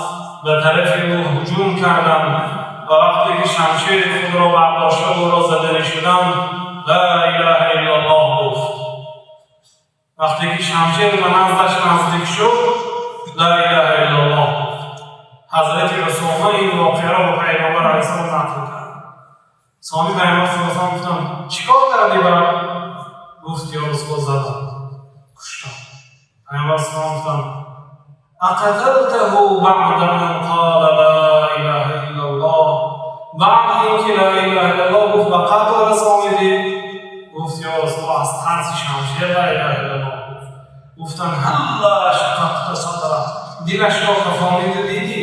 ба тарафи ӯ ҳуҷум карданд ва вақте ки шамшери худро бардошта ӯро заданӣ шуданд, لا إله إلا الله гуфт. Вақте ки шамшер ба наздаш наздик шуд, لا إله إلا الله гуфт. Ҳазрати Усома ин воқеаро ба Пайғамбар алайҳиссалом нақл кард. Сони Пайғамбар саллаллоҳу гуфтанд: «Чӣ кор кардӣ?» Ба гуфт: «Ё Расулуллоҳ, задам, куштам». Пайғамбар саллаллоҳу гуфтанд: أقتلته بعد أن قال لا إله إلا الله؟ Баъд инки لا إله إلا الله гуфт, ба қатл расонидӣ? Гуфт: «Ё Расулуллоҳ, аз тарси шамшер لا إله إلا الله гуфт». Гуфтанд: هلا شققت صدره؟ Дилашро кафонида дидӣ,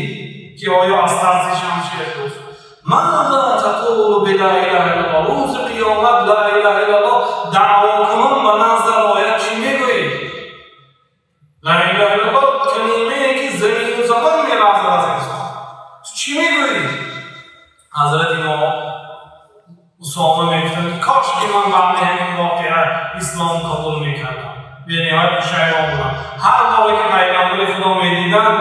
ки оё аз тарси шамшер гуфт? ماذا تقول بلا إله إلا الله؟ Рӯзи қиёмат لا إله إلا الله даъво кунон ба назар ояд, чӣ мегӯӣ? لا إله إلا الله калимае ки замину замон меларзад аз инсон, ту чӣ мегӯӣ? Ҳазрати мо Усома мегуфтанд, ки кош ки ман баъди ҳамин воқеа ислом қабул мекардам. Бениҳоят пушаймон буданд. Ҳар боре ки пайғамбари Худо медиданд,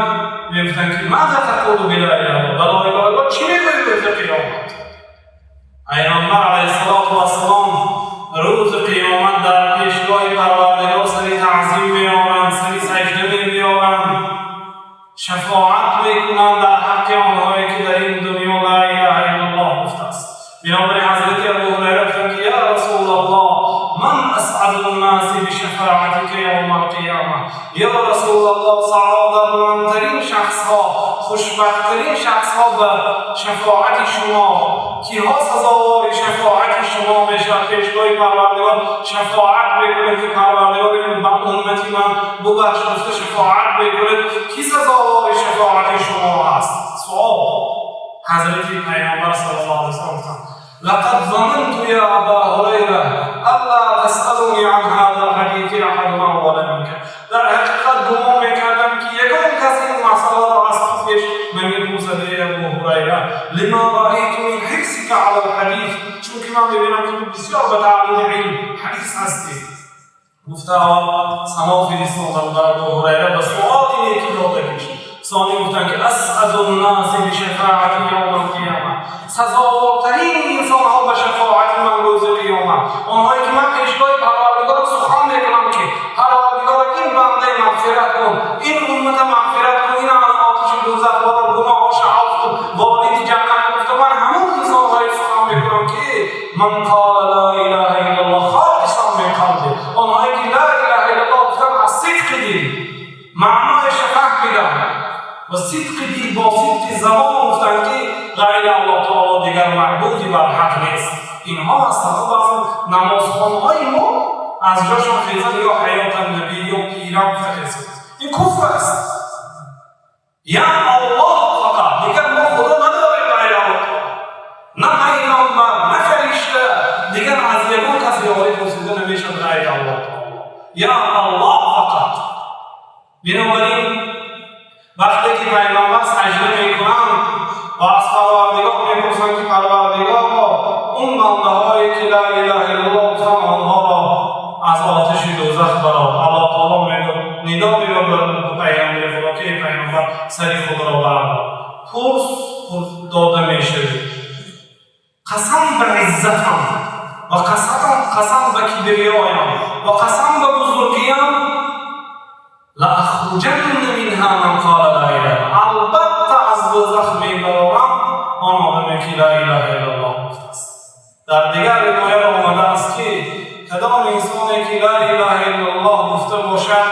мегуфтанд ки ماذا تقول بلا إله ба لا إله إلا الله чӣ мегӯӣ рӯзи қиёмат? Пайғамбар عليه الصلاة والسلام рӯзи қиёмат дар пешгоҳи Парвардигор сари таъзим меоранд, сари саҷда мебиёранд, шафоат мекунанд дар ҳаққи онҳое ки дар ин дунё لا إله إلا الله гуфтааст. Бинобар ин ҳазрати Абу Ҳурайра гуфтанд ки: يا رسول الله، من أسعد الناس بشفاعتك يوم القيامة؟ Ё Расулаллоҳ, саодатмандтарин шахсҳо, хушбахттарин шахсҳо ба шафоати шумо киҳо сазовори шафоати шумо мешавад? Пешгоҳи Парвардигор шафоат мекунед ки Парвардигор ин ба уммати ман бубахш гуфта шафоат мекунед, ки сазовори шафоати шумо аст? Суол. Ҳазрати Пайғамбар صلى الله عليه وسلم гуфтанд: لقد ظننت يا أبا هريرة ألا تسألني عن هذا الحديث أحد أول منك. Дар ҳақиқат гумон мекардам ки ягон кас ин масъаларо аз ту пеш намепурсад, эй Абу Ҳурайра. لما رأيت من حرصك على الحديث, чунки ман мебинам ки ту бисёр ба таълими илм ҳарис ҳастӣ. Гуфта, сано фиристодам ба Абу Ҳурайра ба суоли неки додагиш. Сони гуфтанд ки أسعد الناس بشفاعتي يوم القيامة, сазовортарин инсонҳо ба шафоати ман рӯзи қиёмат онҳое ки ман пешгоҳи Парвардигор сухан мекунам ки Парвардигор, ин бандаи мағфират кун, ин уммата мағфират кун, ин аз оташи дӯзах бора, гуноҳоша афв кун, вориди ҷаннат кун. Гуфта, ман ҳамон инсонҳое сухан мекунам ки من قال لا إله إلا الله خالصا من قلبه, онҳое ки لا إله إلا الله гуфтан аз сидқи дил, маънояша фаҳмидам ва сидқи дил бо сидқи забон гуфтанд ки ғайри Аллоҳ таоло дигар маъбуди барҳақ нест. Инҳо ҳастанд. Баъзе намозхонҳои мо аз ҷошон хезан, ё ҳаётан набӣ, ё пирам гуфта хезанд. Ин куфр аст. Я Аллоҳ фақат, дигар мо худо надорем ғайри Аллоҳ таоло, на пайғамбар, на фаришта, дигар аз ягон кас ёрӣ пурсида намешавад ғайри Аллоҳ таоло. Я Аллоҳ фақат. Бинобар ин вақте ки пайғамбар саҷда мекунанд ва аз Парвардигор мепурсанд ки Парвардигоро, он бандаҳое ки لا إله إلا الله гуфтанд, онҳоро аз оташи дӯзах барор, Аллоҳ таоло мегӯяд, нидо меёбад ба пайғамбари Худо ки эй пайғамбар, сари худро бардор, пурс, дода мешавӣ. Қасам ба иззатам ва қасам ба кибриёям ва қасам ба бузургиям, لأخرجن منها من قال لا إله, албатта аз дӯзах мебарорам он одаме ки لا إله إلا الله гуфтааст. Дар дигар ривоят омадааст ки кадом инсоне ки لا إله إلا الله гуфта бошад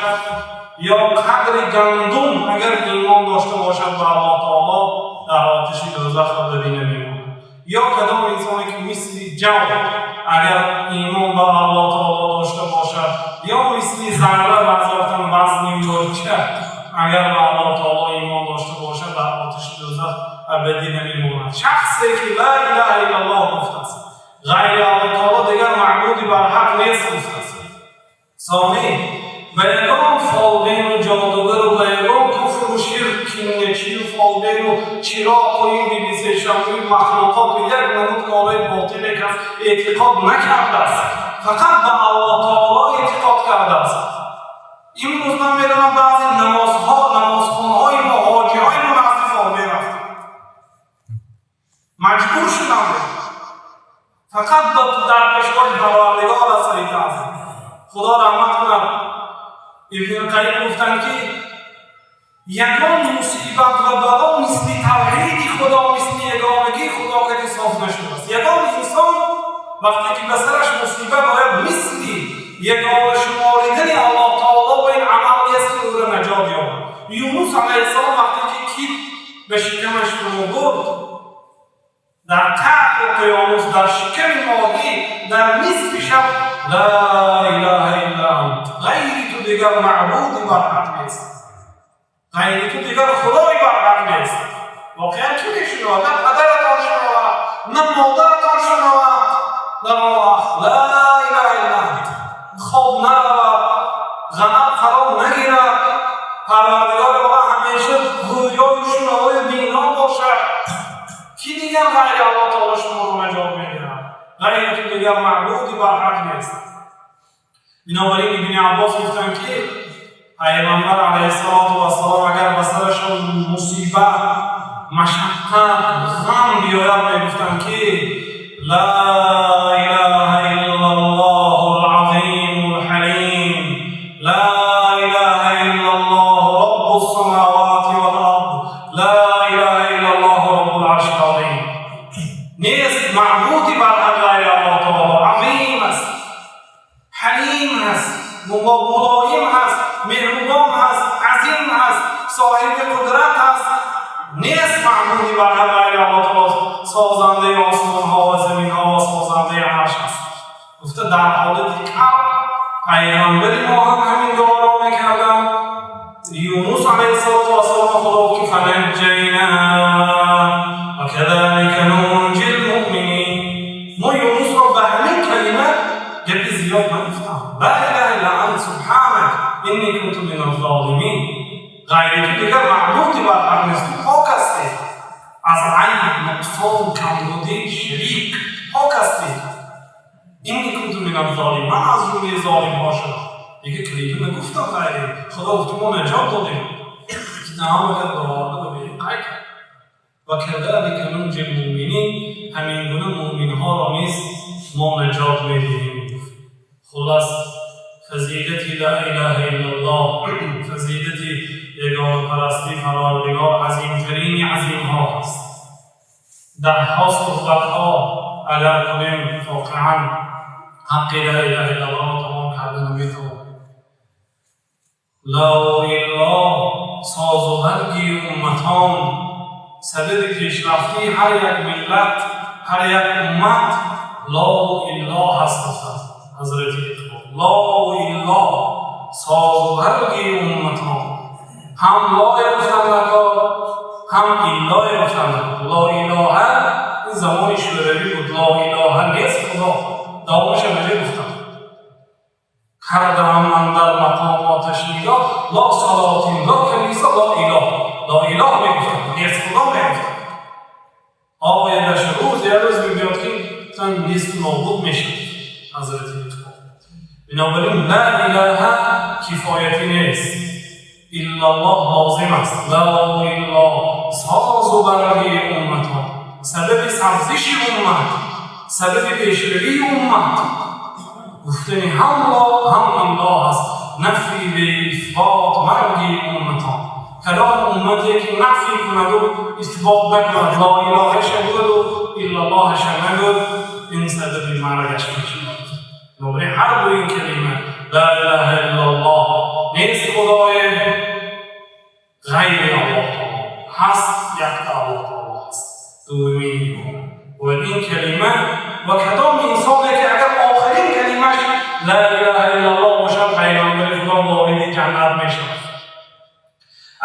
ё қадри гандум агар имон дошта бошад ба Аллоҳ таоло, дар оташи дӯзах абадӣ намемонад. Ё кадом инсоне ки мисли ҷав агар имон ба Аллоҳ таоло дошта бошад, ё мисли зарра, баъзе вақтан вазни мӯрча агар ба Аллоҳ таоло имон дошта бошад, дар оташи дӯзах абадӣ намемонад. Шахсе ки لا إله إلا الله гуфтааст, ғайри Аллоҳ таоло дигар маъбуди барҳақ нест гуфтааст, сонӣ ба ягон фолбину ҷодугару ба ягон куфру ширк, кинячию фолбину чироқу ин бибисешавию махлуқоту як намуд корҳои ботиле кас эътиқод накардааст, фақат ба Аллоҳ таоло эътиқод кардааст. Имрӯз ман медонам, баъзе намозҳо, намозхонҳои мо, ҳоҷиҳои мо назди фолбин рафтанд, маҷбур шуданд. Фақат дар пешгоҳи Парвардигор аз сари таъзим. Худо раҳмат кунад, Ибни Қайим гуфтанд ки ягон мусибат ва бало мисли тавҳиди Худо, мисли ягонагии Худо кади соф нашудааст. Ягон инсон вақте ки ба сараш мусибат ояд, мисли ягона шуморидани Аллоҳ таоло ва ин амал нест ки ӯро наҷот ёбад. Юнус عليه السلام вақте ки кит ба шикамаш фурӯ бурд, дар қаъри уқёнус, дар шиками моҳӣ, дар нисфи шаб: لا إله إلا أنت, ғайри ту дигар маъбуди барҳақ нест, ғайри ту дигар худои барҳақ нест. Воқеан, кӣ мешунавад? На падаратон шунавад, на модаратон шунавад. Дар он вақт لا إله إلا أنت, хоб наравад, ғанам фаро нагирад, Парвардигори ола ҳамеша гӯёю шунавою бино бошад. Ки дигар ғайри Аллоҳ таоло шуморо наҷот медиҳад? Ғайри ту дигар маъбуди барҳақ нест. Бинобар ин Ибни Аббос гуфтанд, ки Пайғамбар алайҳиссалоту вассалом агар ба сарашон мусибат, машаққат, ғам биёяд, мегуфтанд, ки ла илаҳа иллаллоҳу алазиму алҳалим, ла илаҳа иллаллоҳу роббу ссамавати вал ард, ла илаҳа иллаллоҳу роббул аршил азим. Нест маъбуди барҳақ ғайри Аллоҳ таоло, азим аст, ҳалим аст, мулоим ҳаст, меҳрубон ҳаст, азим ҳаст, соҳиби қудрат ҳаст. Нест маъбуди барҳақ ғайри Аллоҳ таоло, созандаи осмонҳо ва заминҳо ва созандаи арш аст, гуфта, дар ҳолати карб пайғамбари мо ҳам ҳамин дуоро мекарданд. Юнус алайҳиссалоту вассалом Худо ки فنجيناه وكذلك ننجي المؤمنين. Мо Юнусро ба ҳамин калима, гапи зиёд нагуфтам: لا إله إلا أنت سبحانك إني كنت من الظالمين. Ғайри ту дигар маъбуди барҳақ нест, ту пок ҳастӣ аз айб, нуқсон, камбудӣ, шарик, пок ҳастӣ. إني كنت من الظالمين, ман аз ҷумлаи золимҳо шудам. Дига калима нагуфтам ғайри Худо гуфт, мо наҷот додем. Ки бароварда ба берун қай кард. وكذلك ننجي المؤمنين, ҳамин гуна муъминҳоро низ мо наҷот медиҳем. Хулас, фазилати ла илаҳа иллаллоҳ, фазилати ягонапарастии Парвардигор азимтарини азимҳо ҳаст. Даҳҳо суҳбатҳо агар кунем, воқеан ҳаққи ла илаҳа иллаллоҳро тамом карда наметавонем. Ло илло созу барги умматон, сабаби пешрафтии ҳар як миллат, ҳар як уммат ло илло ҳаст, гуфтанд Ҳазрати Иқбол. Ло илло созу барги умматон. Ҳам лое гуфтан накор, ҳам иллое гуфтан накор. Ло илоҳа, ин замони Шӯравӣ буд. Ло илоҳа, нест Худо, давомаша намегуфтам. Кардаам андар мақомоташ нигоҳ, ло салотин, ло каниса, ло илоҳ, ло илоҳ мегуфтам, нест Худо мегуфтам. Оядаш рӯз як рӯз мебиёд, ки тан несту нобуд мешавад. Ҳазрати Иқбол. Бинобар ин ла илаҳа кифоятӣ нест, иллаллоҳ лозим аст. Ло илло созу барги умматон, сабаби сабзиши уммат, сабаби пешравии уммат гуфтани ҳам ло, ҳам илло аст. Нафи бе исбот марги умматон. Кадом уммате ки нафӣ кунаду исбот накунад, ло илоҳаша гӯду иллаллоҳаша нагӯд, ин сабаби маргаш мешавад. Бинобар ин ҳар ду ин калима, ла илаҳа иллаллоҳ, нест худое ғайри Аллоҳ таоло, ҳаст якта Аллоҳ таоло ҳаст, дуюмин бояд ин калима. Ва кадом инсоне ки агар охирин калимаш ла илаҳа иллаллоҳ бошад, Пайғамбари Худо, вориди ҷаннат мешавад.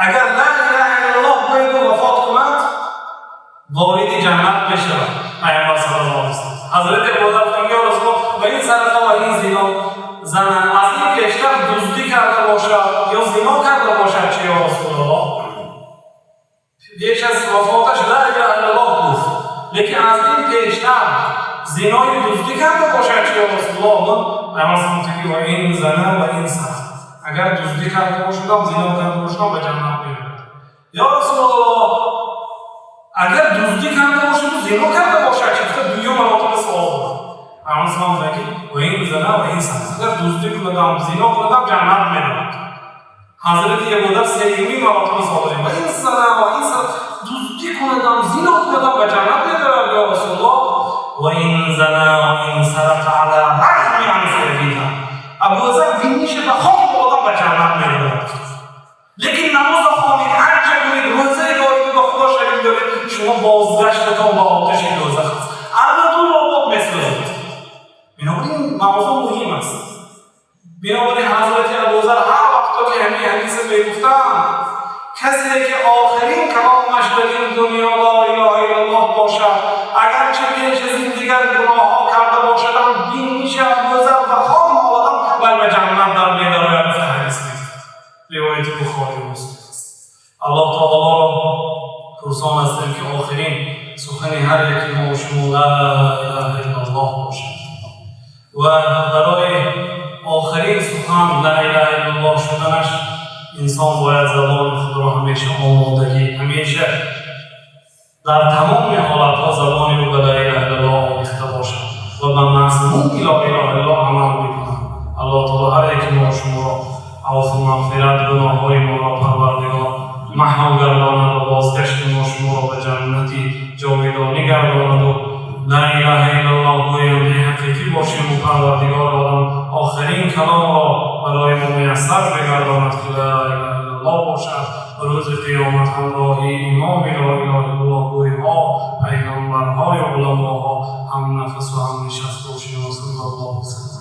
Агар ла илаҳа иллаллоҳ гӯяду вафот кунад, вориди ҷаннат мешавад. Пайғамбар саллаллоҳу алайҳи васаллам, Ҳазрати Абузар гуфтанд: ё Расулуллоҳ, ва ин сарақа ва ин зино зана, аз ин пештар дуздӣ карда бошад ё зино карда бошад чи, ё Расулуллоҳ? Пеш аз вафоташ ла илаҳа иллаллоҳ гуфт, лекин аз ин пештар зинои дуздӣ карда бошад чи, ё Расулуллоҳ? Пайғамбар гуфт: ва ин зана ва ин сарақа, агар дуздӣ карда бошадам, зино карда бошадам, ба ҷаннат меравад. Ё Расулуллоҳ, агар дуздӣ карда бошаду зино карда бошад чи? Гуфта, дуюм маротиба савол дорад. Пайғамбар гуфтанд ки ва ин зана ва ин сарақа, агар дуздӣ кунадам, зино кунадам, ҷаннат меравад. Ҳазрати Абудар сеюмин маротиба савол дорад: ва ин зана ва ин сарақа, дуздӣ кунадам, зино кунадам, ба ҷаннат меравад, ё Расулуллоҳ? ва ин зана ва ин сарақа ала рағми анфи абиха, Абузар, биниша ба хок одам, ба ҷаннат меравад. Лекин намоза хонед, ҳаҷа кунед, рӯзае доред, ба Худо шарик доред, шумо бозгаштатон ба оташи дӯзах аст, абадун обод месӯзед. Бинобар ин мавзӯъ муҳим аст. Бинобар ин Ҳазрати Абузар ҳар вақто ки ҳамин ҳадиса мегуфтанд: касе ки охирин каломаш дар ин дунё ла илоҳа иллаллоҳ бошад, агарчи пеш аз ин дигар гуноҳҳо карда бошадам, биниша Абузар ба хок оладам, вай ба ҷаннат дар медарояд, гуфта ҳадис мегуфт. Ривояти Бухорию Муслим аст. Аллоҳ таолоро пурсон ҳастем, ки охирин сухани ҳар яки мо шумо ла илаҳа иллаллоҳ бошад ва барои охирин. Охирин сухан ла илаҳа иллаллоҳ шуданаш, инсон бояд забони худро ҳамеша омодагӣ, ҳамеша дар тамоми ҳолатҳо забони ӯ ба ла илаҳа иллаллоҳ омехта бошад ва ба мазмуни ла илаҳа иллаллоҳ амал бикунад. Аллоҳ таоло ҳар яки мо шуморо афву мағфират, гуноҳҳои моро Парвардигор маҳв гардонад ва бозгашти мо шуморо ба ҷаннати ҷовидонӣ гардонаду ла илаҳа иллаллоҳ гӯяндаи ҳақиқӣ бошем. Парвардигор олам охирин каломро барои мо муяссар бигардонад, ки ла илаҳа иллаллоҳ бошад. Рӯзи қиёмат ҳамроҳи имоми ла илаҳа иллаллоҳ гӯйҳо, пайғамбарҳои уламоҳо ҳам нафасу ҳам нишаст бошем. Ва саллаллоҳу.